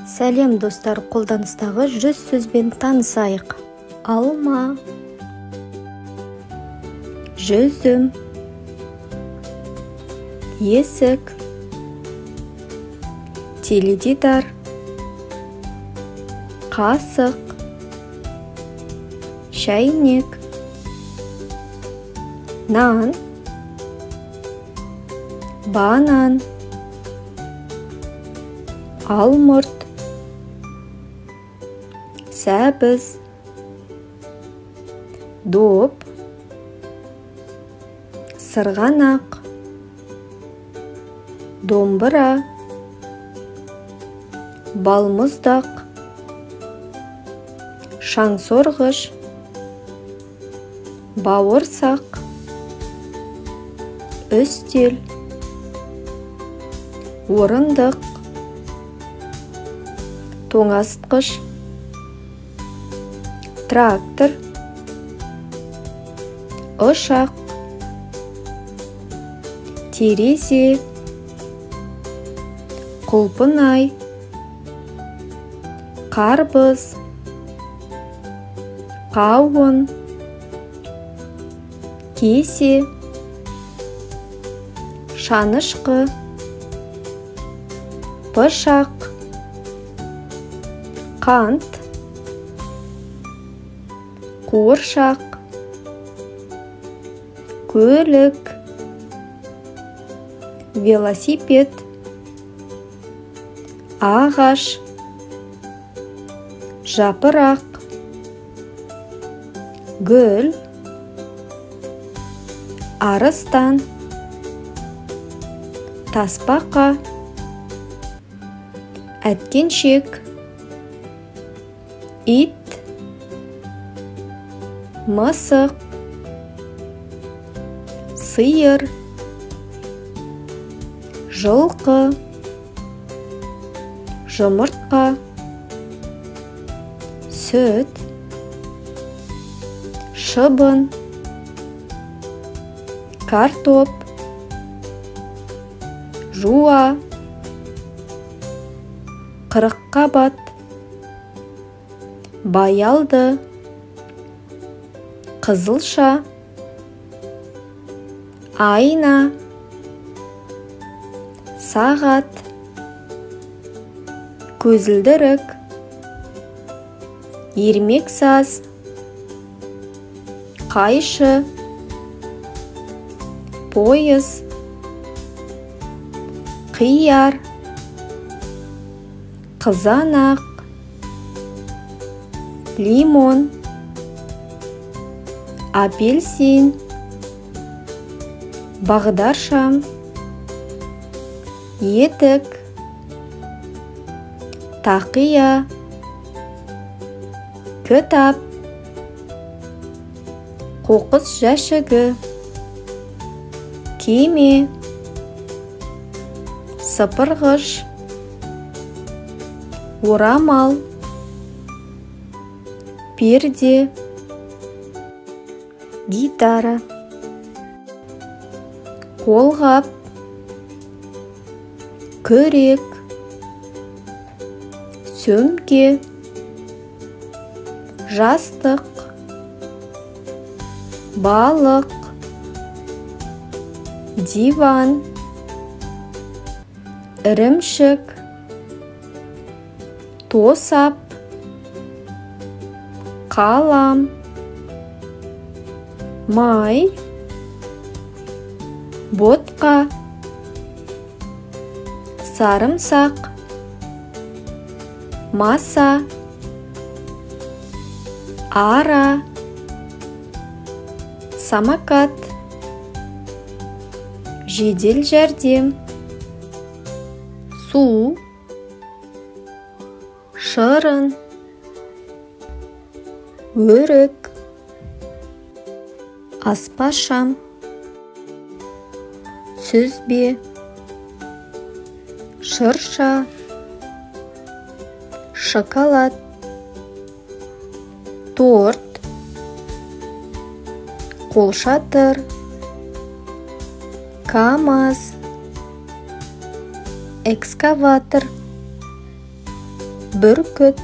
Сәлем, достар! Қолданыстағы 100 сөзбен танысайық. Алма, жүзім, есік, теледидар, қасық, шәйнек, нан, банан, алмұрт, сәбіз, доп, сырғанақ, домбыра, балмұздақ, шаңсорғыш, бауырсақ, үстел, орындық, тоңазытқыш, трактор, ұшақ, терезе, құлпынай, қарбыз, қауын, кесе, шанышқы, пышақ, қант, қуыршақ, көлік, велосипед, ағаш, жапырақ, гүл, арыстан, тасбақа, әткеншек, ит, мысық, сиыр, жылқы, жұмыртқа, сүт, шыбын, картоп, жуа, қырыққабат, баялды, қызылша, айна, сағат, көзілдірік, ермексаз, қайшы, пойыз, қияр, қызанақ, лимон, апельсин, бағдаршам, етік, тақия, кітап, қоқыс жәшігі, кеме, сыпырғыш, орамал, перде, гитара, қолғап, күрек, сөмке, жастық, балық, диван, ірімшік, тосап, қалам, май, ботқа, сарымсақ, маса, ара, самокат, жедел жәрдем, су, шырын, өрік, аспашам, сүзбе, шырша, шоколад, торт, қолшатыр, КамАЗ, экскаватор. Бүркіт.